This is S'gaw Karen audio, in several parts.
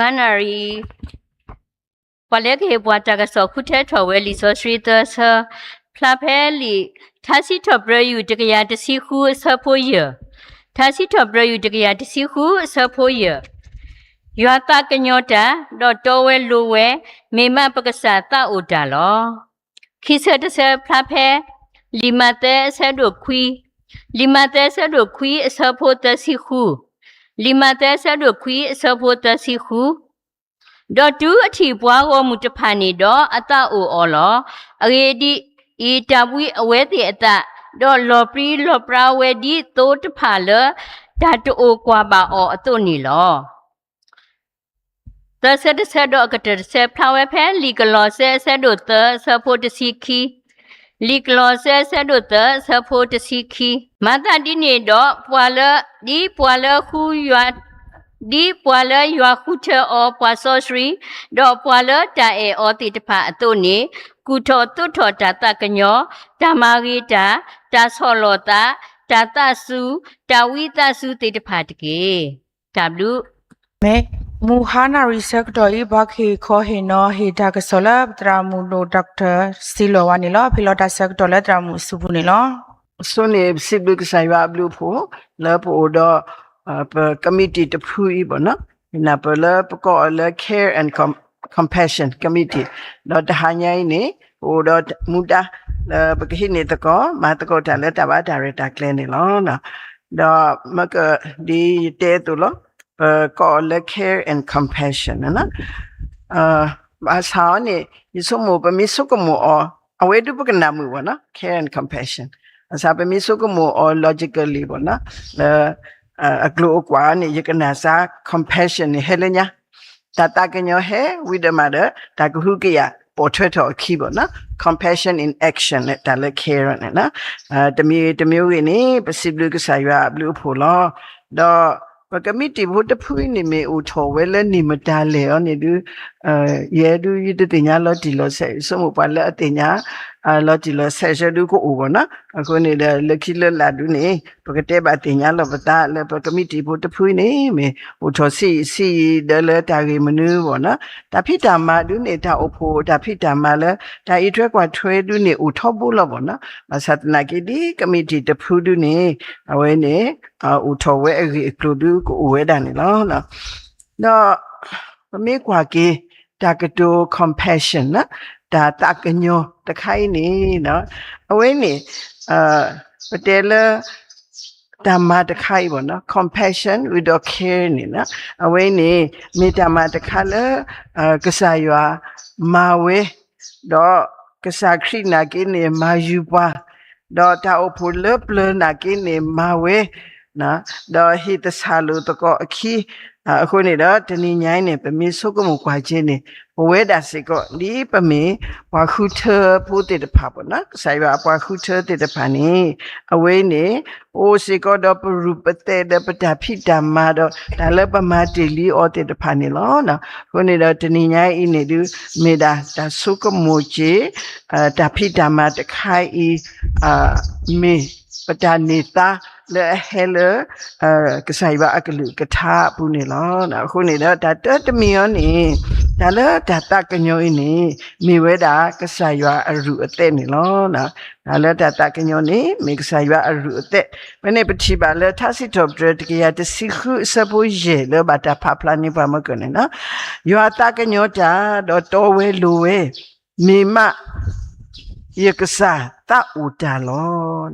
ဟါနၣ်ရံၣ် ပှၤလၢကဟ့ၣ်ပှၤတၢ်ကစီၣ်ဃုထၢထီၣ်ဝဲလံာ်စီဆှံသၢဆၢ, ဖျါဖဲလံာ်ထါစံးထီၣ်ပတြၢၤ ယူၢ် တကယၤတဆံဃုအဆၢဖိယဲၢ်, ထါစံးထီၣ်ပတြၢၤ ယူၢ် တကယၤတဆံဃုအဆၢဖိယဲၢ်, ယွၤသးကညီၤတၢ်, ဒီးတီဝဲလိၤဝဲ, မ့ၢ်မးပကစၢ်သးအိၣ်တၢ်လီၤ. ခံဆၢတဆၢဖျါဖဲ လံာ်မးသဲအဆၢဒိၣ်ခွံ, လံာ်မးသဲအဆၢဒိၣ်ခွံအဆၢဖိသၢဆံဃု, လံာ်မးသဲအဆၢဒိၣ်ခွံအဆၢဖိသၢဆံဃု, ဒီးတုၤအထံၣ်ပှၤဂီၢ်မုၢ်တဖၣ်န့ၣ်ဒီး အသးအိၣ်အီၤလီၤ. အဂ့ၢ်ဒ်အံၤ, တၢ်ဘှံးအဝဲသ့ၣ်အသး, ဒီးလီၤပြံလီၤပြါဝဲဒ်သိတဖၣ်လၢ တၢ်တအိၣ်ကွၢ်ဘၣ်အီၤအသိးန့ၣ်လီၤ. သၢဆၢတဆၢဒီးအကတၢၢ်တဆၢ ဖျါဝဲဖဲလံာ်ကလီးစဲအဆၢဒိၣ်သၢ အဆၢဖိတဆံခံ, လံာ်ကလီးစဲအဆၢဒိၣ်သၢ အဆၢဖိတဆံခံ, မၤသးဒ်န့ၣ်ဒီး ပှၤလၢ ဒ်ပှၤလၢဃု ဒ်ပှၤလၢယွၤဃုထၢအီၤပှၤစီဆှံ, ဒီးပှၤလၢတၢ်အဲၣ်အီၤသ့ၣ်တဖၣ်အသိးန့ၣ်, ကူၣ်ထီၣ်သိးထီၣ်တၢ်သးကညီၤ, တၢ်မၤဂ့ၤတၢ်, တၢ်ဆီၣ်လီၤသး, တၢ်သးစူၤ, တၢ်ဝံသးစူၤသ့ၣ်တဖၣ်တက့ၢ်. တၢ်ဘျုး မုၢ်ဟါနၣ်ရံၣ်ဆၢကတီၢ်အံၤ ပှၤကဟ့ၣ်ခီဟ့ၣ်နီၤ ဟ့ၣ်တၢ်ကစီၣ်လၢပသရၣ်မုၣ်ဒိၣ် Doctor စံလီၤဝါန့ၣ်လီၤ. ဟ့ၣ်လီၤတၢ်ဆၢကတီၢ်လၢသရၣ်မုၣ်အစုပူၤန့ၣ်လီၤ. အဆိန့ၣ် ပစံးဘျုးကစၢ်ယွၤအဘျုးအဖှိၣ် လၢပအိၣ်ဒီး ပကမံးတံာ်တဖုအံၤဘၣ်နီၤ, ပနၢ်ပၢၢ်လၢပကိးအီၤလၢ Care and Com- Compassion Committee, ဒီးတဟါညါအံၤန့ၣ် ပအိၣ်ဒီးမူဒါ လၢပကဟံးန့ၢ်သကိး မၤသကိးတၢ်လၢတၢ်ဘၣ်တၢ်ရဲၣ်တၢ်ကျဲၤန့ၣ်လီၤ. ဒီးမ့ၢ်က ဒ်ယတဲအသိးလီၤ, ပကိးအီၤလၢ Care and Compassion နီၤ. ဘၣ်ဆၣ်အီၤန့ၣ် ယဆိကမိၣ်ပမ့ၢ်ဆိကမိၣ်အီၤ အဝဲဒၣ်ပကနၢ်မုာ်ဘၣ်နီၤ, Care and Compassion. ဘၣ်ဆၣ်ပမ့ၢ်ဆိကမိၣ်အီၤ logically ဘၣ်နီၤ, လၢ အကျိၤအကွာ်န့ၣ် ယကနၣ်စၢ် compassion န့ၣ် ဟဲလၢညါ, တၢ်သးကညီၤဟဲ ဝံၤဒီးမးဒီး တၢ်ကဟုကယာ်ပိာ်ထွဲထီၣ်အခံဘၣ်နီၤ, compassion in action န့ၣ် တၢ်လၢ care န့ၣ်နီၤ. တမံၤတမံၤဂ့ၤန့ၣ် ပစံးဘျုးကစၢ်ယွၤအဘျုးအဖှိၣ်လီၤ. ဒီးပကမံးတံာ်ဖိတဖုအံၤန့ၣ် မ့ၢ်အိၣ်ထီၣ်ဝဲလၢနံၣ်မတၤလဲၣ်အီၤန့ၣ်ဒုး ယဲဒုး ယတသ့ၣ်ညါလီၤတံၢ်လီၤဆဲး, ယဆိကမိၣ်ပှၤလၢအသ့ၣ်ညါ လီၤတံၢ်လီၤဆဲးဆၢဒုးကအိၣ်ဘၣ်နီၤ. အဃိန့ၣ်ဒီး လၢခံလၢလာ်ဒုးန့ၣ် ပကတဲဘၣ်သ့ၣ်ညါလီၤပသးလၢပကမံးတံာ်ဖိတဖုအံၤန့ၣ် မ့ၢ်အိၣ်ထီၣ်ဆံးယံာ်ဆံးယံာ်ဒီးလၢတၢ်ဂ့ၢ်မနုၤဘၣ်နီၤ. တၢ်ဖံးတၢ်မၤဒုးန့ၣ် တၢ်အိၣ်ဖှိၣ်တၢ်ဖံးတၢ်မၤလၢ တၢ်အံးထွဲကွၢ်ထွဲဒုးန့ၣ် အိၣ်ထီဘိလီၤဘၣ်နီၤ. ဘၣ်ဆၣ်သနာ်က့ဒ်ကမံးတံာ်တဖုဒုးန့ၣ် အဝဲန့ၣ် အိၣ်ထီၣ်ဝဲအဂ့ၢ်အကျိၤဒုးကအိၣ်ဝဲဒၣ်န့ၣ်လီၤ. ဒီး ပမ့ၢ်ကွၢ်က့ၤ တၢ်ကတိၤ compassion နီၤ, တၢ်သးကညီၤတခါအံၤန့ၣ် အဝဲန့ၣ် ပတဲလၢ တၢ်မၤတခါအံၤဘၣ်နီၤ, compassion ဝံၤဒီး care န့ၣ်နီၤ, အဝဲန့ၣ် မ့ၢ်တၢ်မၤတခါလၢ ကစၢ်ယွၤမၤဝဲ ဒီးကစၢ်ခရံာ်နာ်က့န့ၣ် မၤယုၤပှၤ, ဒီးတၢ်အိၣ်ဖှိၣ်လၢပျၢၤနာ်က့န့ၣ် မၤဝဲ, ဒီးဟ့ၣ်သဆၣ်လိာ်သကိးအခံ. အဃိန့ၣ်ဒီး တနံၤညါအံၤန့ၣ် ပမ့ၢ်ဆိကမိၣ်ကွၢ်က့ၤန့ၣ် ပဝဲဒၣ်စ့ၢ်ကီး ဒ်ပမ့ၢ်ပှၤဃုထၢဖိသ့ၣ်တဖၣ်ဘၣ်နီၤ, ကစၢ်ယွၤအပှၤဃုထၢသ့ၣ်တဖၣ်န့ၣ် အဝဲန့ၣ် အိၣ်စ့ၢ်ကီးဒီးပရူၢ်ပသဲးဒီးပတၢ်ဖံးတၢ်မၤဒီး တၢ်လၢပမၤတ့ၢ်လံအီၤသ့ၣ်တဖၣ်န့ၣ်လီၤ. အဃိန့ၣ်ဒီး တနံၤညါအံၤန့ၣ်ဒုး မ့ၢ်ဒၣ်တၢ်ဆိကမိၣ်က့ၤ တၢ်ဖံးတၢ်မၤတခါအံၤ မ့ၢ်ပတၢ်န့ၢ်သါလၢအဟဲလၢ ကစၢ်ယွၤအကလုၢ်ကထါအပူၤန့ၣ်လီၤ. အဃိန့ၣ်ဒီး တၢ်တၢတမံၤအံၤန့ၣ် တၢ်လၢတၢ်သးကညီၤအံၤန့ၣ် မ့ၢ်ဝဲဒၣ်ကစၢ်ယွၤအရူၢ်အသဲးန့ၣ်လီၤ. တၢ်လၢတၢ်သးကညီၤန့ၣ် မ့ၢ်ကစၢ်ယွၤအရူၢ်အသဲး. ဖဲန့ၣ်ပထံၣ်ဘၣ်လၢ ထါစံးထီၣ်ပတြၢၤ တကယၤတဆံဃု အဆၢဖိယဲၢ် လၢဘၣ်တၢ်ဖးဖျါန့ၢ်ပှၤမ့ၢ်ကန့ၣ်နီၤ, ယွၤသးကညီၤတၢ် ဒီးတီဝဲလိၤဝဲ မ့ၢ်မး ယကစၢ်သးအိၣ်တၢ်လီ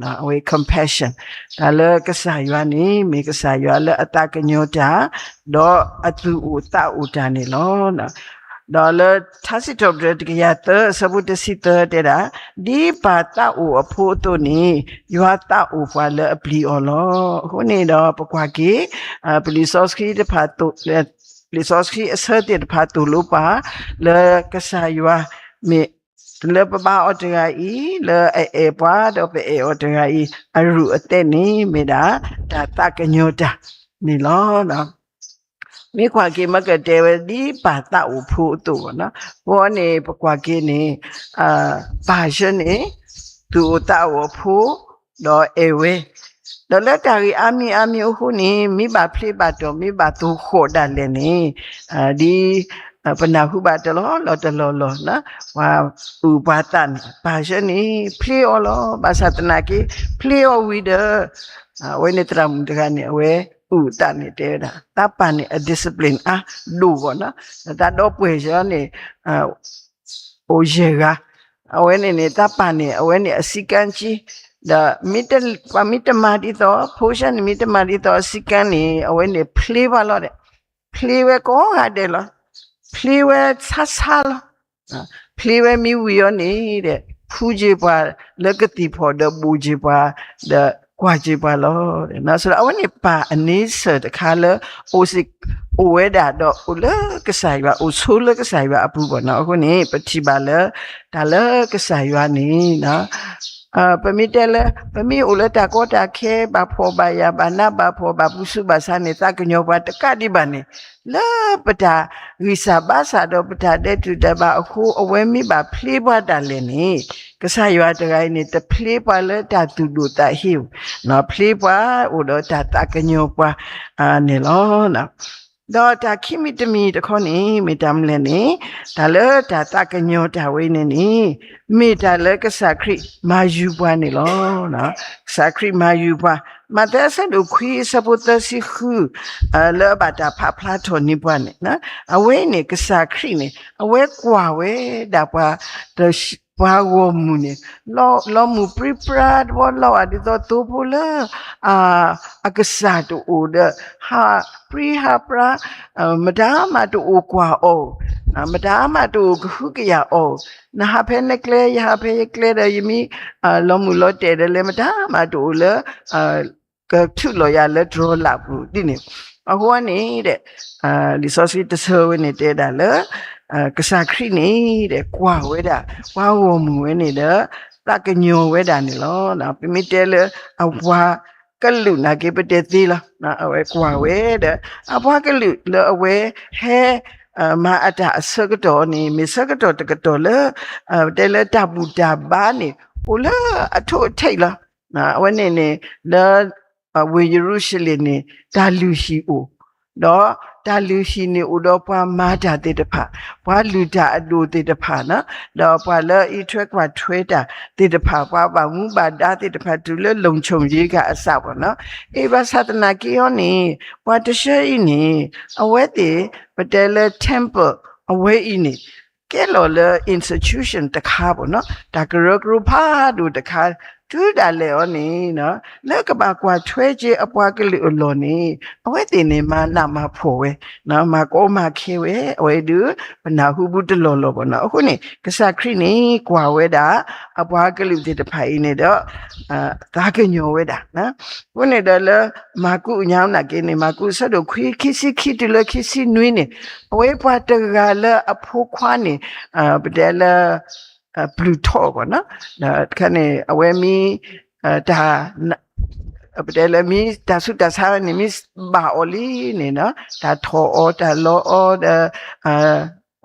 ၤ. အဝဲ compassion တၢ်လၢကစၢ်ယွၤန့ၣ် မ့ၢ်ကစၢ်ယွၤလၢအသးကညီၤတၢ် ဒီးအသူၣ်အိၣ်သးအိၣ်တၢ်န့ၣ်လီၤ. ဒီးလၢထါစံးထီၣ်ပတြၢၤ တကယၤသၢ အဆၢဖိတဆံသၢတဲဒၣ်, ဒ်ပၢ်သးအိၣ်အဖိအသိးန့ၣ် ယွၤသးအိၣ်ပှၤလၢအပျံၤအီၤလီၤ. အဃိန့ၣ်ဒီး ပကွၢ်က့ၤ ပလံာ်စီဆှံတဖၣ်သိၣ် လံာ်စီဆှံအဆၢသ့ၣ်တဖၣ်သိၣ်လိပှၤ လၢကစၢ်ယွၤမ့ၢ် လၢပဘါအီၤတဂၤအံၤ လၢအအဲၣ်ပှၤဒီးပအဲၣ်အီၤတဂၤအံၤ အရူၢ်အသဲးန့ၣ် မ့ၢ်ဒၣ်တၢ်သးကညီၤတၢ်န့ၣ်လီၤ. မ့ၢ်ကွၢ်က့ၤ မ့ၢ်ကတဲဝဲဒ်ပၢ်သးအိၣ်ဖိအသိးဘၣ်နီၤ, အဃိန့ၣ် ပကွၢ်က့ၤန့ၣ် ပၢ်ဆၢန့ၣ် သူၣ်အိၣ်သးအိၣ်အဖိ ဒီးအဲၣ်ဝဲ ဒီးလၢတၢ်ဂ့ၢ်အါမံၤအါမံၤအဃိန့ၣ် မ့ၢ်ဘၣ်ဖျ့ဘၣ်တီၢ် မ့ၢ်ဘၣ်သိၣ်ဃီၣ်ဒၣ်လဲာ်န့ၣ် ဒ်ပနၢ်ဟူဘၣ်တလီၢ်လီၢ်တလီၢ်လီၢ် ပှၤအုၣ်ပှၤသးန့ၣ် ပၢ်ဆၢန့ၣ် ဖျ့အီၤလီၤ. ဘၣ်ဆၣ်သနာ်က့ ဖျ့အီၤဝံၤဒီး အဝဲန့ၣ်သရၣ်မုၣ်တဂၤန့ၣ် အဝဲအုၣ်အသးန့ၣ် တဲဝဲဒၣ် သးပၢ်န့ၣ် အ discipline အါဒိၣ်ဂီၢ်နီၤ, ဒီးသးဒီပုၢ်ဝဲၢ်စ့ၢ်န့ၣ် အိၣ်ယဲၢ်ဂၤ, အဝဲန့ၣ်န့ၣ် သးပၢ်န့ၣ် အဝဲန့ၣ်အစည်းကမ်းက့, ဒီး ပှၤမ့ၢ်တမၤဒ်သိး ဖိဆၢန့ၣ် မ့ၢ်တမၤဒ်သိးအစည်းကမ်းန့ၣ် အဝဲန့ၣ်ဖျ့ဘၣ်လီၤဒီး, ဖျ့ဝဲကိးဂၤဒဲးလီၤ, ဖျ့ဝဲဆါဆါလီၤ. ဖျ့ဝဲမ့ၢ်ဝံၤအီၤန့ၣ်ဒီး ဖှူက့ၤပှၤလၢကသံၣ်ဖီၣ်ဒီး ဘူးက့ၤပှၤ ဒီးကွၢ်က့ၤပှၤလီၤ. ဒီးအဝဲန့ၣ်ပၢ်အန့ဆၢၣ်တခါလၢ အိၣ်ဝဲဒၣ်ဒီးအိၣ်လၢကစၢ်ယွၤ အိၣ်ဆိးလၢကစၢ်ယွၤအပူၤဘၣ်နီၤ. အဃိန့ၣ် ပထံၣ်ဘၣ်လၢ တၢ်လၢကစၢ်ယွၤန့ၣ် ပမ့ၢ်တဲလၢ ပမ့ၢ်အိၣ်လၢတၢ်ကီတၢ်ခဲ ဘၣ်ဖှီၣ်ဘၣ်ယာ် ဘၣ်နးဘၣ်ဖှီၣ် ဘၣ်ပူၤဆူးဘၣ်ဆါန့ၣ် သးကညီၤပှၤတကးဒံးဘၣ်န့ၣ် လၢပတၢ်ဂံၢ်စၢ်ဘါစၢ်ဒီးပတၢ်ဒဲးတူာ်ဒဲးဘးအဃိ အဝဲမ့ၢ်ဘၣ်ဖျ့ပှၤဒၣ်လဲာ်န့ၣ် ကစၢ်ယွၤတဂၤအံၤန့ၣ် တဖျ့ပှၤလၢတၢ်သူၣ်ဒိၣ်သးဟ့ဧိၤ, ဖျ့ပှၤအိၣ်ဒီးတၢ်သးကညီၤပှၤန့ၣ်လီၤ. ဒီးတၢ်ခံမံၤတမံၤတခီန့ၣ် မ့ၢ်တၢ်မနုၤလဲၣ်န့ၣ် တၢ်လၢတၢ်သးကညီၤတၢ်ဝဲအံၤန့ၣ်န့ၣ် မ့ၢ်တၢ်လၢကစၢ်ခရံာ်မၤယုၤပှၤန့ၣ်လီၤ. ကစၢ်ခရံာ်မၤယုၤပှၤ, မးသဲအဆၢဒိၣ်ခွံအဆၢဖိသၢဆံဃု လၢအဘၣ်တၢ်ဖးဖျါထီၣ်န့ၢ်ပှၤန့ၣ် အဝဲအံၤန့ၣ် ကစၢ်ခရံာ်န့ၣ် အဝဲကွၢ်ဝဲဒၣ်ပှၤ ပှၤဂီၢ်မုၢ်န့ၣ် လီၤမုၢ်ပြံပြါတဘျီ လီၤဂာ်ဒ်သိးသိဖိလၢ အကစၢ်တအိၣ်ဒီး ဟးပြံဟးပြါ, မတၤမးတအိၣ်ကွၢ်အီၤ, မတၤမးတအိၣ်ကဟုကယာ်အီၤ, နဟးဖဲနကျဲ ယဟးဖဲယကျဲဒီး ယမ့ၢ်လီၤမုၢ်လီၤတဲာ်ဒီးလဲၤ မတၤမးတအိၣ်လၢ ကထုးလီၤယၤလၢတြီၤလးပူၤဒ်န့ၣ်. အဃိန့ၣ်ဒီး လံာ်စီဆှံတဆၢဝဲန့ၣ်တဲဒၣ်လၢ ကစၢ်ခရံာ်န့ၣ်ဒီး ကွၢ်ဝဲဒၣ် ပှၤဂီၢ်မုၢ်ဝဲန့ၣ်ဒီး သးကညီၤဝဲဒၣ်န့ၣ်လီၤ. ပမ့ၢ်တဲလၢအပှၤကလုာ်နာ်က့ ပတဲသ့လီၤ. အဝဲကွၢ်ဝဲဒီး အပှၤကလုာ်လၢအဝဲဟဲ မၤအတၢ်အဆၢကတီၢ်န့ၣ် မ့ၢ်ဆၢကတီၢ်တကတီၢ်လၢ တဲလၢတၢ်ဘူၣ်တၢ်ဘါန့ၣ် အိၣ်လၢအထိၣ်အထံးလီၤ. အဝဲန့ၣ်န့ၣ် လၢ ဝ့ၢ်ယရူၤၡလ့ၣ်န့ၣ် တၢ်လုၢ်ဟံၣ်အိၣ်, ဒီးတၢ်လုၢ်ဟံၣ်န့ၣ်အိၣ်ဒီးပှၤမၤတၢ်သ့ၣ်တဖၣ်, ပှၤလုၢ်တၢ်အဒိၣ်သ့ၣ်တဖၣ်န့ၣ်, ဒီးပှၤလၢအအံးထွဲကွၢ်ထွဲတၢ်သ့ၣ်တဖၣ်, ပှၤဘၣ်မူဘၣ်ဒါသ့ၣ်တဖၣ် တုၤလၢ လုံခြုံရေး ကအစးဘၣ်န့ၣ်. အ့ ဘၣ်ဆၣ်သနာ်က့အီၤန့ၣ် ပှၤတဆၢအံၤန့ၣ် အဝဲသ့ၣ် ပတဲလၢ temple အဝဲအံၤန့ၣ် ကဲလီၤလၢ institution တခါဘၣ်န့ၣ်, တၢ်ကရၢကရိဖးဒိၣ်တခါ, တုၤဒၣ်လဲာ်အီၤန့ၣ် လၢကဘၣ်ကွၢ်ထွဲက့ၤအပှၤကလုာ်အလီၢ်န့ၣ် အဝဲသ့ၣ်န့ၣ် မၤနးမၤဖှီၣ်ဝဲ, မၤကီမၤခဲဝဲ, အဝဲဒုး ပနၢ်ဟူဘူးတလီၢ်လီၢ်ဘၣ်န့ၣ်. အဃိန့ၣ် ကစၢ်ခရံာ်န့ၣ် ကွၢ်ဝဲဒၣ် အပှၤကလုာ်သ့ၣ်တဖၣ်အံၤန့ၣ်ဒီး သးကညီၤဝဲဒၣ် အဃိန့ၣ်ဒီးလၢ မၢ်ကူးညါနာ်က့န့ၣ် မၢ်ကူးအဆၢဒိၣ်ခွံ ခံဆံခံတုၤလၢခံဆံနွံန့ၣ် အဝဲပှၤတဂၤလၢအဖိခွါန့ၣ် ပတဲလၢ ပျုၢ်ထီၣ်ဘၣ်န့ၣ်, တခါန့ၣ် အဝဲမ့ၢ် တၢ် ပတဲလၢမ့ၢ်တၢ်ဆူးတၢ်ဆါဝဲန့ၣ် မ့ၢ်ဘၣ်အီၤလံန့ၣ် တၢ်ထီၣ်အီၤ တၢ်လီအီၤဒီး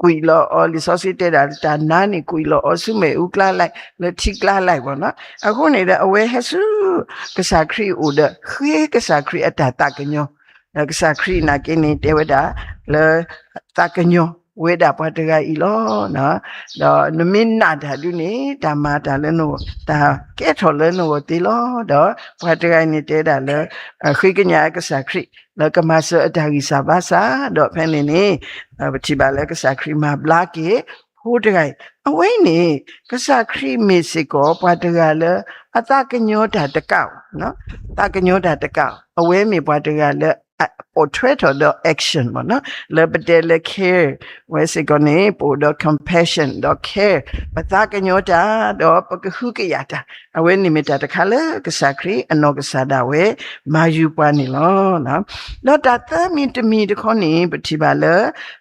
ကွံာ်လီၤအီၤ လံာ်စီဆှံတဲဒၣ် တၢ်နါန့ၣ် ကွံာ်လီၤအီၤ ဆူမဲာ်အူကျါလဲၣ် လၢထံကျါလဲၣ်ဘၣ်န့ၣ်. အဃိန့ၣ်ဒီး အဝဲဟဲဆူ ကစၢ်ခရံာ်အအိၣ်ဒီး ဃ့ကစၢ်ခရံာ်အတၢ်သးကညီၤ, ဒီးကစၢ်ခရံာ်နာ်က့န့ၣ် တဲဝဲဒၣ် လၢ သးကညီၤဝဲဒၣ်ပှၤတဂၤအံၤလီၤ. ဒီးနမ့ၢ်နာ်တၢ်ဒုန့ၣ် တၢ်မၤတၢ်လၢနဂီၢ် တၢ်ကဲထီၣ်လၢနဂီၢ်သ့လီၤ. ဒီးပှၤတဂၤအံၤန့ၣ်တဲဒၣ်လၢ ဃ့ကညးကစၢ်ခရံာ် လၢကမၤစၢၤအတၢ်ဂံၢ်စၢ်ဘါစၢ် ဒီးဖဲန့ၣ်န့ၣ် ပထံၣ်ဘၣ်လၢကစၢ်ခရံာ်မၤဘျါက့ၤ ဖိတဂၤအံၤ အဝဲန့ၣ် ကစၢ်ခရံာ်မ့ၢ်စ့ၢ်ကီး ပှၤတဂၤလၢ အသးကညီၤတၢ်တကး သးကညီၤတၢ်တကး အဝဲမ့ၢ်ပှၤတဂၤလၢ အပိာ်ထွဲထီၣ်ဒီး action ဘၣ်န့ၣ်, လၢပတဲလၢ care ဝဲစ့ၢ်ကီးန့ၣ် ပအိၣ်ဒီး compassion ဒီး care ပသးကညီၤတၢ် ဒီးပကဟုကယာ်တၢ်, အဝဲန့ၣ်မ့ၢ်တၢ်တခါလၢကစၢ်ခရံာ်အနီၢ်ကစၢ်ဒၣ်ဝဲ မၤယုၤပှၤန့ၣ်လီၤ. ဒီးတၢ်သၢမံၤတမံၤတခီန့ၣ် ပထံၣ်ဘၣ်လၢ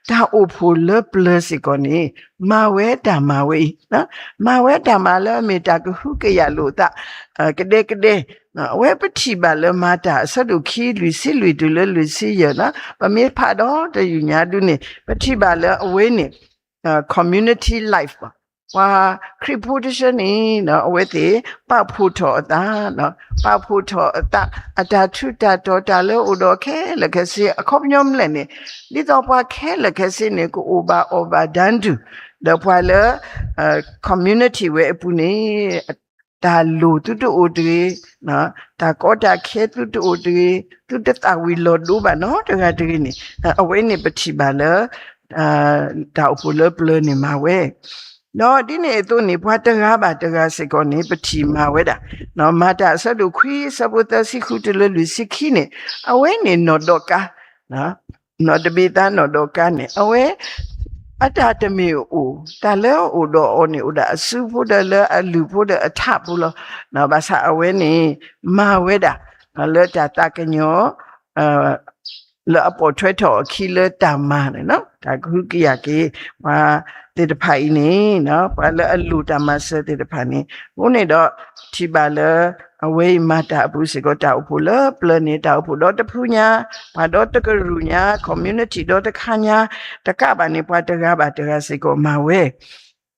တၢ်အိၣ်ဖှိၣ်လၢပျၢၤစ့ၢ်ကီးန့ၣ် မၤဝဲတၢ်မၤဝဲအံၤ, မၤဝဲတၢ်မၤလၢအမ့ၢ်တၢ်ကဟုကယာ်လိာ်သး ကဒဲကဒဲ, အဝဲပထံၣ်ဘၣ်လၢမၤတၢ်အဆၢဒိၣ်ခံ လွံၢ်ဆံလွံၢ်တုၤလၢလွံၢ်ဆံယဲၢ်န့ၣ်, ပမ့ၢ်ဖးဒီးတယုၢ်ညါဒုန့ၣ် ပထံၣ်ဘၣ်လၢအဝဲန့ၣ် community life ဘၣ် ပှၤခရံာ်ဖိတဆၢန့ၣ် အဝဲသ့ၣ်ပာ်ဖှိၣ်ထီၣ်အသး, ပာ်ဖှိၣ်ထီၣ်အသး အတၢ်ထူးတၢ်တီၤ တၢ်လၢအိၣ်ဒီးခဲလၢာ်ခဲဆ့ အခီပညီမနုၤလဲၣ်န့ၣ်, ဒ်သိးပှၤခဲလၢာ်ခဲဆ့န့ၣ် ကအိၣ်ဘၣ်အီၣ်ဘၣ်တန်းတူ, ဒီးပှၤလၢ community ဝဲအပူၤန့ၣ် တၢ်လိၣ်သုတအိၣ်တဂ့ၤ, တၢ်ကီတၢ်ခဲသုတအိၣ်တဂ့ၤ, သုတသးဝံၤလီၤဒိဘၣ်နီတဂၤတဂ့ၤန့ၣ်, အဝဲန့ၣ်ပထံၣ်ဘၣ်လၢ တၢ်အိၣ်ဖှိၣ်လၢပျၢၤန့ၣ်မၤဝဲ, ဒီးဒ်န့ၣ်အသိးန့ၣ် ပှၤတဂၤဘၣ်တဂၤစ့ၢ်ကီးန့ၣ် ပထံၣ်မၤဝဲဒၣ်, မၤတၢ်အဆၢဒိၣ်ခွံ အဆၢဖိသၢဆံဃုတုၤလၢလွံၢ်ဆံခံန့ၣ်, အဝဲန့ၣ်နီၢ်ဒီကါ နီၢ်တဘ့းသါနီၢ်ဒီကါန့ၣ် အဝဲ အတၢ်တမ့ၢ်အိၣ် တၢ်လၢအအိၣ်ဒီးအီၤန့ၣ် အိၣ်ဒၣ်အစုဖိဒီးလၢအလုၢ်ဖိဒီးအထးဖိလီၤ. ဘၣ်ဆၣ်အဝဲန့ၣ် မၤဝဲဒၣ် လၢတၢ်သးကညီၤ လၢအပိာ်ထွဲထီၣ်အခံလၢတၢ်မၤန့ၣ် တၢ်ကဟုကယာ်က့ၤ ပှၤသ့ၣ်တဖၣ်အံၤန့ၣ် ပှၤလၢအလိၣ်တၢ်မၤစၢၤသ့ၣ်တဖၣ်န့ၣ်, အဃိန့ၣ်ဒီး ထံၣ်ဘၣ်လၢ အဝဲအံၤမၤတၢ်အပူၤစ့ၢ်ကီး တၢ်အိၣ်ဖှိၣ်လၢပျၢၤန့ၣ် တၢ်အိၣ်ဖှိၣ်ဒီတဖုညါ, ပှၤဒီတကရူၢ်ညါ community ဒီတခါညါ တကးဘၣ်န့ၣ် ပှၤတဂၤဘၣ်တဂၤစ့ၢ်ကီးမၤဝဲ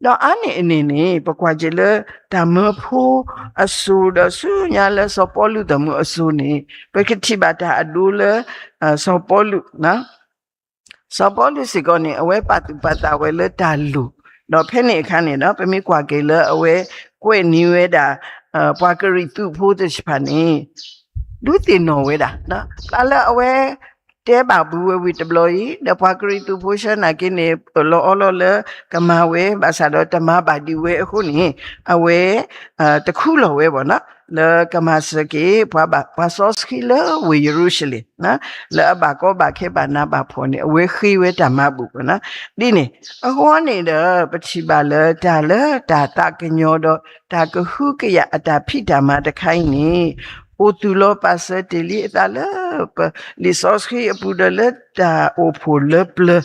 ဒီးအါန့ၢ်အန့ၣ်န့ၣ် ပကွၢ်က့ၤလၢ တၢ်မၢဖိအစိၤဒီးဆူညါလၢစီၤပီလူးသးမုၢ်အစိၤန့ၣ် ပကထံၣ်ဘၣ်တၢ်အဒိလၢ စီၤပီလူး စီၤပီလူးစ့ၢ်ကီးန့ၣ် အဝဲပာ်သူၣ်ပာ်သးဝဲလၢတၢ်လိၣ်, ဒီးဖဲန့ၣ်အခါန့ၣ်ဒီး ပမ့ၢ်ကွၢ်က့ၤလၢအဝဲကွဲးန့ၢ်ဝဲဒၣ် ပှၤကရံၣ်သူးဖိသ့ၣ်တဖၣ်န့ၣ် ဒုးသ့ၣ်နီၣ်ဝဲဒၣ် လၢအဝဲတဲဘၣ်ဘူးဝဲဝံၤတဘျီအံၤ ဒီးပှၤကရံၣ်သူးဖိဆၢနာ်က့န့ၣ် အၢၣ်လီၤအီလီၤလၢကမၤဝဲ ဘၣ်ဆၣ်ဒီးတမၤဘၣ်ဒံးဝဲအဃိန့ၣ် အဝဲ တခူလီၤဝဲဘၣ်နီၤ လၢကမၤစၢၤက့ၤ ပှၤစီဆှံလၢဝ့ၢ်ယရူၤၡလ့ၣ် လၢအဘၣ်ကီဘၣ်ခဲဘၣ်နးဘၣ်ဖှီၣ်န့ၣ် အဝဲဃ့ဝဲတၢ်မၤဘူၣ်ဘၣ်နီၤ ဒ်န့ၣ် အဃိန့ၣ်ဒီး ပထံၣ်ဘၣ်လၢတၢ်လၢတၢ်သးကညီၤဒီး တၢ်ကဟုကယာ်အတၢ်ဖံးတၢ်မၤတခါအံၤန့ၣ် အိၣ်သူၣ်လီၤပာ်စၢၤတ့ၢ်လံအသးလၢ ပလံာ်စီဆှံအပူၤဒီးလၢတၢ်အိၣ်ဖှိၣ်လၢပျၢၤ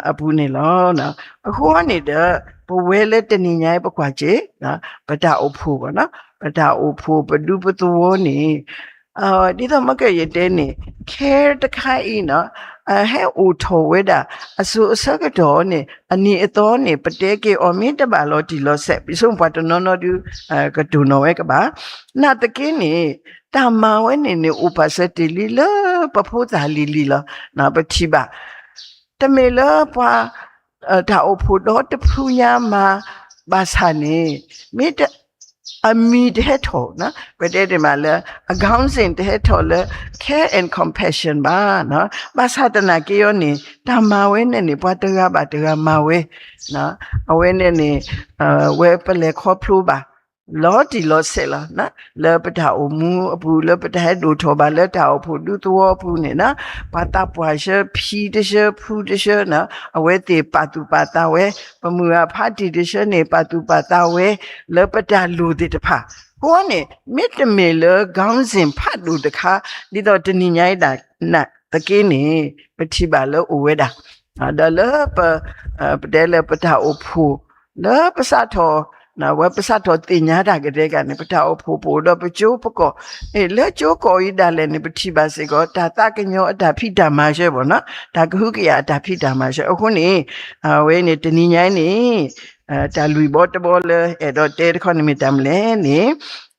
အပူၤန့ၣ်လီၤ. အဃိန့ၣ်ဒီး ပဝဲလၢတနံၤညါအံၤ ပကွၢ်က့ၤ ပတၢ်အိၣ်ဖှိၣ်ဘၣ်နီၤ ပတၢ်အိၣ်ဖှိၣ်ပဒူပသဝီန့ၣ် ဒ်သိးမ့ၢ်ကယတဲန့ၣ် ခဲတခါအံၤနီၤ ဟဲအိၣ်ထီၣ်ဝဲဒၣ် အစိၤအဆၢကတီၢ်န့ၣ် အနံၤအသီန့ၣ် ပတဲက့ၤအီၤမ့ၢ်တဘၣ်လီၤတံၢ်လီၤဆဲး ပဆိမိၣ်ပှၤတနီၤနီၤဒုး ကတိၤနီၣ်ဝဲကဘၣ် နာ်သက့န့ၣ် တၢ်မၤဝဲန့ၣ်န့ၣ် အိၣ်ပာ်စၢၤတ့ၢ်လံလၢပဖိသၣ်လံၤလံၤလီၤ. ပထံၣ်ဘၣ် တမ့ၢ်လၢပှၤ တၢ်အိၣ်ဖှိၣ်ဒီတဖုညါမၤ ဘၣ်ဆၣ်န့ၣ် မ့ၢ် အမံၤတဟဲထီၣ် ပတဲဒ်မးလၢ အ ခေါင်းစဉ် တဟဲထီၣ်လၢ care and compassion ဘၣ်. ဘၣ်ဆၣ်သနာ်က့အီၤန့ၣ် တၢ်မၤဝဲန့ၣ်န့ၣ် ပှၤတဂၤဘၣ်တဂၤမၤဝဲ အဝဲန့ၣ်န့ၣ် ဝဲပလဲၤခီဖျိဘၣ် လီၤတံၢ်လီၤဆဲးလီၤ လၢပတၢ်အိၣ်မူအပူၤ လၢပတၢ်ဟဲဒိၣ်ထီၣ်ဘၣ်လၢတၢ်အိၣ်ဖှိၣ်ဒူသဝီအပူၤန့ၣ် ပှၤသးပှၢ်ဆှၢ ဖံတဆှၢ ဖုတဆှၢ အဝဲသ့ၣ်ပာ်သူၣ်ပာ်သးဝဲ ပမုၢ်ဂၤဖးတံၢ်တဆှၢန့ၣ် ပာ်သူၣ်ပာ်သးဝဲ လၢပတၢ်လိၣ်သ့ၣ်တဖၣ် အဃိန့ၣ် မ့တမ့ၢ်လၢ ခေါင်းစဉ် ဖးဒိၣ်တခါ ဒ်သိးတနံၤညါအံၤဒၣ်နာ်သက့န့ၣ် ပထံၣ်ဘၣ်လၢအိၣ်ဝဲဒၣ် ဒီးလၢပ ပတဲလၢပတၢ်အိၣ်ဖှိၣ် လၢပစးထီၣ် ဝဲပစးထီၣ်သ့ၣ်ညါတၢ်ကတဲက့ၤန့ၣ် ပတၢ်အိၣ်ဖှိၣ်ပအိၣ်ဒီးပကၠိပကီၢ် လၢကၠိကီၢ်အံၤဒၣ်လဲာ်န့ၣ် ပထံၣ်ဘၣ်စ့ၢ်ကီး တၢ်သးကညီၤအတၢ်ဖံးတၢ်မၤဆၢဘၣ်နီၤ တၢ်ကဟုကယာ်အတၢ်ဖံးတၢ်မၤဆၢ အဃိန့ၣ် အဝဲန့ၣ်တနံၤညါအံၤန့ၣ် တၢ်လွံၢ်ဘီတဘီလၢအဲၣ်ဒိးတဲတခီန့ၣ်မ့ၢ်တၢ်မနုၤလဲၣ်န့ၣ်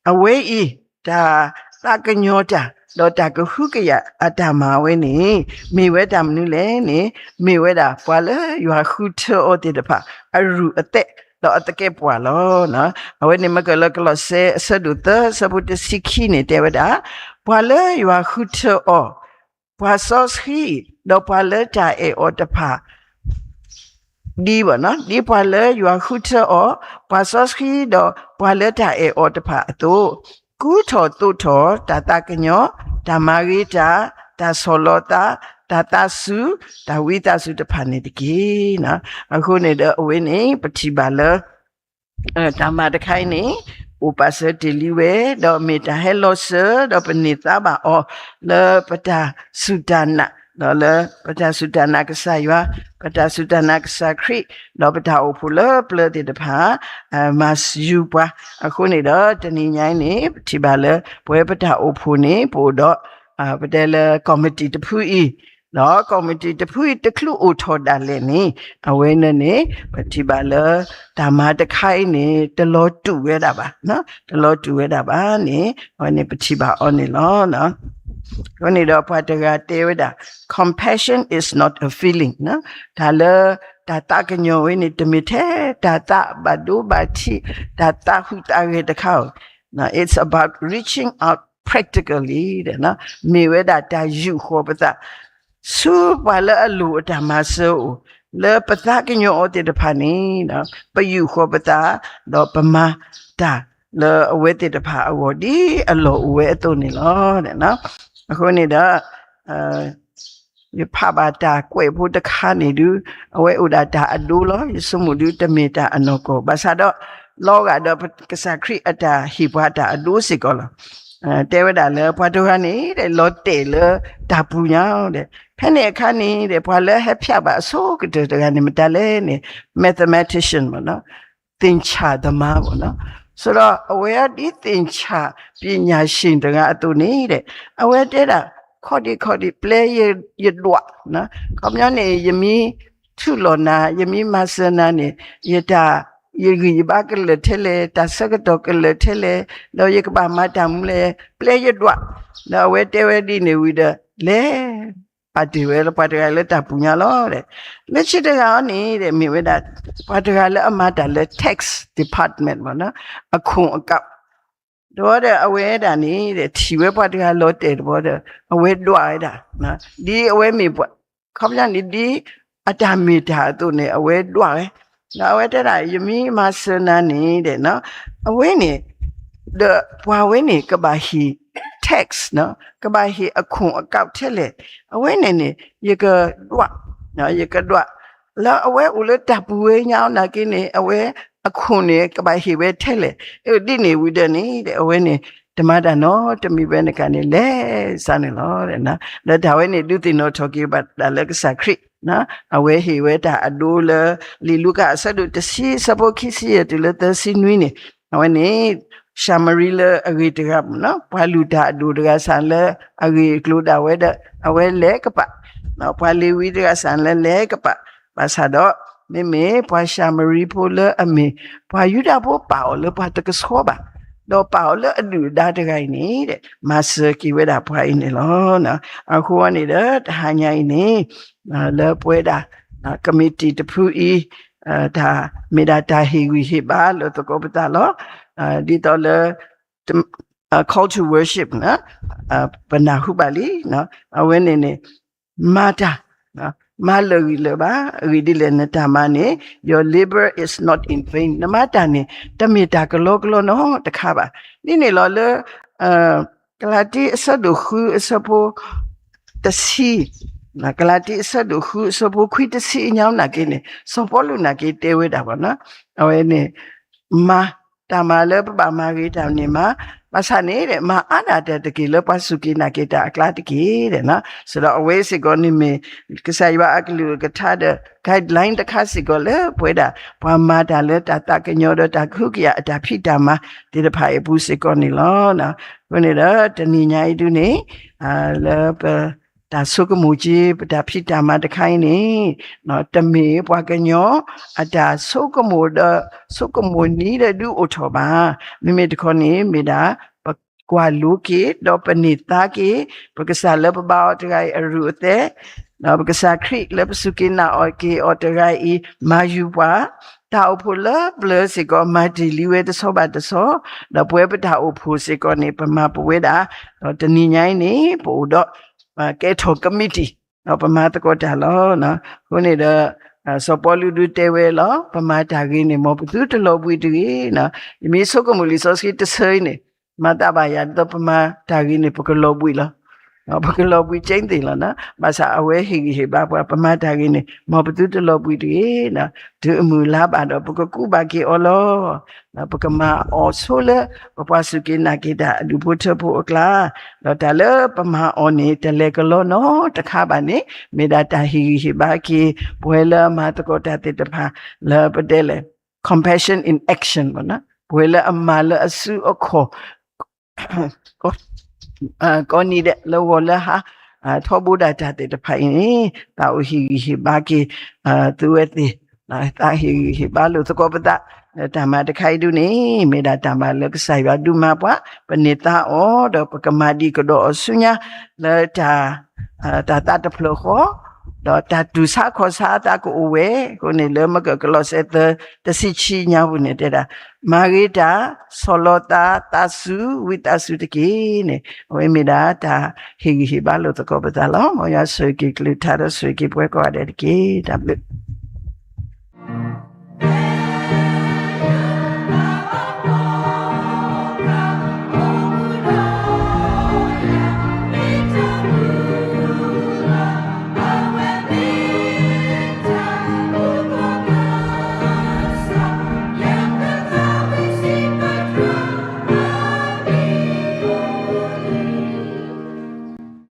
အဝဲအံၤ တၢ်သးကညီၤတၢ် ဒီးတၢ်ကဟုကယာ်အတၢ်မၤဝဲန့ၣ် မ့ၢ်ဝဲတၢ်မနုၤလဲၣ်န့ၣ် မ့ၢ်ဝဲဒၣ်ပှၤလၢယွၤဃုထၢအီၤသ့ၣ်တဖၣ် အရူၢ်အသဲး ဒီးအသကဲးပဝးလီၤ. အဝဲန့ၣ်မ့ၢ်ကလၢကလီးစဲအဆၢဒိၣ်သၢ အဆၢဖိတဆံခံန့ၣ်တဲဝဲဒၣ် ပှၤလၢယွၤဃုထၢအီၤ ပှၤစီဆှံ ဒီးပှၤလၢတၢ်အဲၣ်အီၤတဖၣ် ဒ် ဒ်ပှၤလၢယွၤဃုထၢအီၤ, ပှၤစီဆှံဒီးပှၤလၢတၢ်အဲၣ်အီၤတဖၣ်အသိး, ကူထီၣ်သိးထီၣ်တၢ်သးကညီၤ, တၢ်မၤဂ့ၤတၢ်, တၢ်ဆီၣ်လီၤသး, တၢ်သးစူၤ, တၢ်ဝံသးစူၤတဖၣ်န့ၣ်တက့ၢ်. အဃိန့ၣ်ဒီးအဝဲန့ၣ် ပထံၣ်ဘၣ်လၢ တၢ်မၤတခါအံၤန့ၣ် အိၣ်ပာ်စၢၤတ့ၢ်လံဝဲ, ဒီးမ့ၢ်တၢ်ဟဲလီၤစၢၤ, ဒီးပန့ၢ်သါဘၣ်အီၤ လၢပတၢ်စူၢ်တၢ်နာ်, ဒီးလၢပတၢ်စူၢ်တၢ်နာ်ကစၢ်ယွၤ, ပတၢ်စူၢ်တၢ်နာ်ကစၢ်ခရံာ်, ဒီးပတၢ်အိၣ်ဖှိၣ်လၢပျၢၤသ့ၣ်တဖၣ် မၤစၢၤပှၤ. အဃိန့ၣ်ဒီး တနံၤညါအံၤန့ၣ် ပထံၣ်ဘၣ်လၢ ပဝဲပတၢ်အိၣ်ဖှိၣ်န့ၣ် ပအိၣ်ဒီး ပတဲလၢ committee တဖုအံၤ ဒီး committee တဖုအံၤတချုးအိၣ်ထီၣ်ဒၣ်လဲာ်န့ၣ် အဝဲန့ၣ်န့ၣ် ပထံၣ်ဘၣ်လၢ တၢ်မၤတခါအံၤန့ၣ် တလီၤတူာ်ဝဲဒၣ်ဘၣ်, တလီၤတူာ်ဝဲဒၣ်ဘၣ်န့ၣ် အဝဲန့ၣ်ပထံၣ်ဘၣ်အီၤန့ၣ်လီၤ. အဃိန့ၣ်ဒီးပှၤတဂၤတဲဝဲဒၣ် compassion is not a feeling တၢ်လၢ တၢ်သးကညီၤဝဲန့ၣ် တမ့ၢ်ထဲတၢ်သးဘၣ်ဒိဘၣ်ထံး တၢ်သးဟူးသးဂဲၤတခါဧိၤ, it's about reaching out practically မ့ၢ်ဝဲဒၣ်တၢ်ယူာ်ဃီၤပသး ဆူပှၤလၢအလိၣ်အတၢ်မၤစၢၤအိၣ် လၢပသးကညီၤအီၤသ့ၣ်တဖၣ်န့ၣ် ပယူာ်ဃီၤပသး ဒီးပမၤတၢ် လၢအဝဲသ့ၣ်တဖၣ်အဂီၢ်ဒ်အလီၢ်အိၣ်ဝဲအသိးန့ၣ်လီၤ. အဃိန့ၣ်ဒီး ယဖးဘၣ်တၢ်ကွဲးဖိတခါန့ၣ်ဒုး အဝဲအိၣ်ဒၣ်တၢ်အဒိလီၤ. ယဆိကမိၣ်ဒုးတမ့ၢ်တၢ်အနီၢ်ကီၢ် ဘၣ်ဆၣ်ဒီး လီၤဂာ်ဒီးကစၢ်ခရံာ်အတၢ်ဟ့ၣ်ပှၤတၢ်အဒိစ့ၢ်ကီးလီၤ. တဲဝဲဒၣ်လၢပှၤတဂၤန့ၣ် လီၤတဲာ်လၢတၢ်ပူၤညါဒီး ဖဲန့ၣ်အခါန့ၣ်ဒီး ပှၤလၢဟဲဖျဲးဘၣ်အဆိကတၢၢ်တဂၤန့ၣ် မတၤလဲၣ်န့ၣ် mathematician သ့ၣ်ညါသမားဘၣ်နီၤ. ဆိုတော့ အဝဲဒ်သ့ၣ်ညါပညာရှင်တဂၤအသိးန့ၣ်ဒီး အဝဲတဲဒၣ် ခီဒံခီဒံ ပျဲယဒွး, ခီပညီန့ၣ် ယမ့ၢ်ထုးလီၤနၤ ယမ့ၢ်မၤစၢၤနၤန့ၣ် ယတၢ် ယဂံၢ်ယဘါကလၢာ်ထဲလဲၣ်, တၢ်ဆၢကတီၢ်ကလၢာ်ထဲလဲၣ်, ဒီးယကဘၣ်မၤတၢ်မနုၤလဲၣ်, ပျဲယဒွး. ဒီးအဝဲတဲဝဲဒ်န့ၣ်ဝံၤဒီး လဲၤ ပာ်တ့ၢ်ဝဲလၢပှၤတဂၤလၢတၢ်ပူၤညါလီၤဒီး လၢခံတဂၤအံၤန့ၣ်ဒီး မ့ၢ်ဝဲဒၣ် ပှၤတဂၤလၢအမၤတၢ်လၢ tax department မ့ၢ်နီၤ, အခိၣ်အကၢ် ဒီးအဝဲဒၣ်န့ၣ်ဒီး ထံၣ်ဝဲပှၤတဂၤလီၤတဲာ်တဘျီဒီး အဝဲဒွးဝဲဒၣ်, ဒ်အဝဲမ့ၢ် ခီပညီန့ၣ် ဒ်အတၢ်မ့ၢ်တၢ်အသိးန့ၣ် အဝဲဒွးဝဲ, ဒီးအဝဲတဲဒၣ် ယမ့ၢ်မၤစၢၤနၤန့ၣ်ဒီး အဝဲန့ၣ် ဒီးပှၤဝဲန့ၣ် ကဘၣ်ဟ့ၣ် tax နီၤ, ကဘၣ်ဟ့ၣ်အခိၣ်အကၢ်ထဲလဲၣ်, အဝဲန့ၣ်န့ၣ် ယကဒွး, ယကဒွး, လၢအဝဲအိၣ်လၢတၢ်ပူၤဝဲညါအီၤနာ်က့န့ၣ် အဝဲအခိၣ်န့ၣ် ကဘၣ်ဟ့ၣ်ဝဲထဲလဲၣ်, ဒ်န့ၣ်ဝံၤဒီးန့ၣ်ဒီး အဝဲန့ၣ် တမၤတၢ်နီတမံၤဘၣ်န့ၣ်အခါန့ၣ် လဲၤစးန့ၣ်လီၤ. ဒီးတၢ်ဝဲန့ၣ် ဒုးသ့ၣ်နီၣ်ထီၣ်က့ၤဘၣ်တၢ်လၢကစၢ်ခရံာ် အဝဲဟ့ၣ်ဝဲတၢ်အဒိလၢ လံာ်လူၤကၣ်အဆၢဒိၣ်တဆံ အဆၢဖိခံဆံယဲၢ်တုၤလၢသၢဆံနွံန့ၣ်, အဝဲန့ၣ် ၡၤမရံလၢအဂ့ၤတဂၤမ့ၢ်နီၤ, ပှၤလုၢ်တၢ်အဒိၣ်တဂၤစ့ၢ်လၢအဂ့ၢ်အကျိၤဒၣ်ဝဲဒီး အဝဲလဲၤကပာ်, ပှၤလ့ၤဝံတဂၤစ့ၢ်လၢလဲၤကပာ်, ဘၣ်ဆၣ်ဒီး မ့မ့ၢ်ပှၤၡၤမရံဖိလၢအမ့ၢ် ပှၤယူဒၤဖိပာ်အီၤလၢပှၤတကဆှီဘၣ်, ဒီးပာ်အီၤလၢအဒုၣ်အဒါတဂၤအံၤန့ၣ် မၤစၢၤက့ၤဝဲဒၣ်ပှၤအံၤန့ၣ်လီၤ. အဃိန့ၣ်ဒီး တဟါညါအံၤန့ၣ် လၢပဝဲဒၣ် committee တဖုအံၤ တၢ်မ့ၢ်ဒၣ်တၢ်ဟ့ၣ်ဂံၢ်ဟ့ၣ်ဘါလၢသကိးပသးလီၤ. ဒ်သိးလၢ call to worship ပနၢ်ဟူဘၣ်လံ, အဝဲန့ၣ်န့ၣ် မၤတၢ်, မၤလၢာ်ဂံၢ်လၢာ်ဘါ, အဂ့ၢ်ဒ်လဲၣ်နတၢ်မၤန့ၣ် your labor is not in vain နမၤတၢ်န့ၣ် တမ့ၢ်တၢ်ကလီကလီနီတခါဘၣ်. ဒ်န့ၣ်လီၤလၢ ကလၤတံအဆၢဒိၣ်ဃုအဆၢဖိ တဆံ, ကလၤတံအဆၢဒိၣ်ဃုအဆၢဖိခွံတဆံအညါနာ်က့န့ၣ် စီၤပီလူးနာ်က့တဲဝဲဒၣ်ဘၣ်နီၤ, အဝဲန့ၣ် မၤတၢ်မၤလၢပဘၣ်မၤဂ့ၤတၢ်န့ၣ်မၤ, ဘၣ်ဆၣ်န့ၣ် မၤအါဒၣ်တၢ်တက့ၢ်လၢပှၤစူၢ်က့ၤနာ်က့ၤတၢ်အကျါတက့ၢ်. ဒီးအဝဲစ့ၢ်ကီးန့ၣ်မ့ၢ် ကစၢ်ယွၤအကလုၢ်အကထါဒီး guideline တခါစ့ၢ်ကီးလၢပဝဲဒၣ် ပှၤမၤတၢ်လၢတၢ်သးကညီၤဒီးတၢ်ကဟုကယာ်အတၢ်ဖံးတၢ်မၤသ့ၣ်တဖၣ်အံၤအပူၤစ့ၢ်ကီးန့ၣ်လီၤ. အဃိန့ၣ်ဒီး တနံၤညါအံၤဒုန့ၣ် လၢပ တၢ်ဆိကမိၣ်က့ၤ ပတၢ်ဖံးတၢ်မၤတခါအံၤန့ၣ် တမ့ၢ်ပှၤကညီအတၢ်ဆိကမိၣ်ဒီး ဆိကမိၣ်နံၤဒီးဒုးအိၣ်ထီၣ်ဘၣ်. မ့မ့ၢ်တခီန့ၣ် မ့ၢ်ဒၣ် ပကွၢ်လိက့ၤ ဒီးပန့ၢ်သါက့ၤ ပကစၢ်လၢပဘါအီၤတဂၤအံၤအရူၢ်အသဲး, ဒီးပကစၢ်ခရံာ်လၢပစူၢ်က့ၤနာ်အီၤက့ၤအီၤတဂၤအံၤ မၤယူၤပှၤ တၢ်အိၣ်ဖှိၣ်လၢပျၢၤစ့ၢ်ကီး မၤတ့ၢ်လံဝဲတဆီဘၣ်တဆီ, ဒီးပဝဲပတၢ်အိၣ်ဖှိၣ်စ့ၢ်ကီးန့ၣ် ပမၤပဝဲဒၣ်, ဒီးတနံၤညါအံၤန့ၣ် ပအိၣ်ဒီး ကဲထီၣ်ကမံးတံာ် ဒီးပမၤသကိးတၢ်လီၤ. အဃိန့ၣ်ဒီး စီၤပီလူးဒုးတဲဝဲလီၤ, ပမၤတၢ်ဂ့ၤန့ၣ် မ်ပသုတလီၤဘှံးတဂ့ၤ. ယမ့ၢ်ဆိကမိၣ်လံာ်စီဆှံတဆၢအံၤန့ၣ် မၤသးဘၣ်ယၤဒ်သိးပမၤတၢ်ဂ့ၤန့ၣ် ပကလီၤဘှံးလီၤ. ပကလီၤဘှံးကဲသ့ၣ်လီၤ. ဘၣ်ဆၣ်အဝဲဟ့ၣ်ဂံၢ်ဟ့ၣ်ဘါပှၤ ပမၤတၢ်ဂ့ၤန့ၣ် မ်ပသုတလီၤဘှံးတဂ့ၤ. တုၤအမုၢ်လါဘၣ်ဒီး ပကကူးဘၣ်က့ၤအီၤလီၤ. ပကမၤအီၤဆိလၢ ပပှၤစူၢ်က့ၤနာ်က့ၤတၢ်အဒူၣ်ဖိထၢဖိအကျါ, ဒီးတၢ်လၢပမၤအီၤန့ၣ် တလဲၤကလီနီတခါဘၣ်န့ၣ် မ့ၢ်ဒၣ်တၢ်ဟ့ၣ်ဂံၢ်ဟ့ၣ်ဘါက့ၤ ပဝဲလၢအမၤသကိးတၢ်သ့ၣ်တဖၣ် လၢပတဲလဲၣ် compassion in action ပဝဲလၢအမၤလၢအစုအခီၣ် ကိးနံၤဒဲး လၢဂီၤလၢဟါ ထီဘိဒၣ်တၢ်သ့ၣ်တဖၣ်အံၤန့ၣ် သးအိၣ်ဟ့ၣ်ဂံၢ်ဟ့ၣ်ဘါက့ၤ သုဝဲသ့ၣ်, သးဟ့ၣ်ဂံၢ်ဟ့ၣ်ဘါလိာ်သကိးပသး, လၢတၢ်မၤတခါအံၤဒုန့ၣ် မ့ၢ်ဒၣ်တၢ်မၤလၢကစၢ်ယွၤဒုးမၤပှၤ, ပန့ၢ်သါအီၤ ဒီးပကမၤဒံးကဒီးအီၤဆူညါ လၢတၢ် တၢ်သးတဖျၢၣ်ဃီ, ဒီးတၢ်တူၢ်ဆါခီၣ်ဆါအသးကအိၣ်ဝဲ, အဃိန့ၣ်လၢမကကလီးစဲသၢ တဆံခံညါပူၤန့ၣ်တဲဒၣ်, မၤဂ့ၤတၢ်, ဆီၣ်လီၤသး, သးစူၤ, ဝံသးစူၤတက့ၢ်န့ၣ်, အဝဲမ့ၢ်ဒၣ်တၢ်ဟ့ၣ်ဂံၢ်ဟ့ၣ်ဘါလိာ်သကိးပသးလီၤ. မ်ယွၤဆိၣ်ဂ့ၤက့ၤကလုၢ်ကထါဒီးဆိၣ်ဂ့ၤက့ၤပှၤကိးဂၤဒဲးတက့ၢ်. တၢ်ဘျုး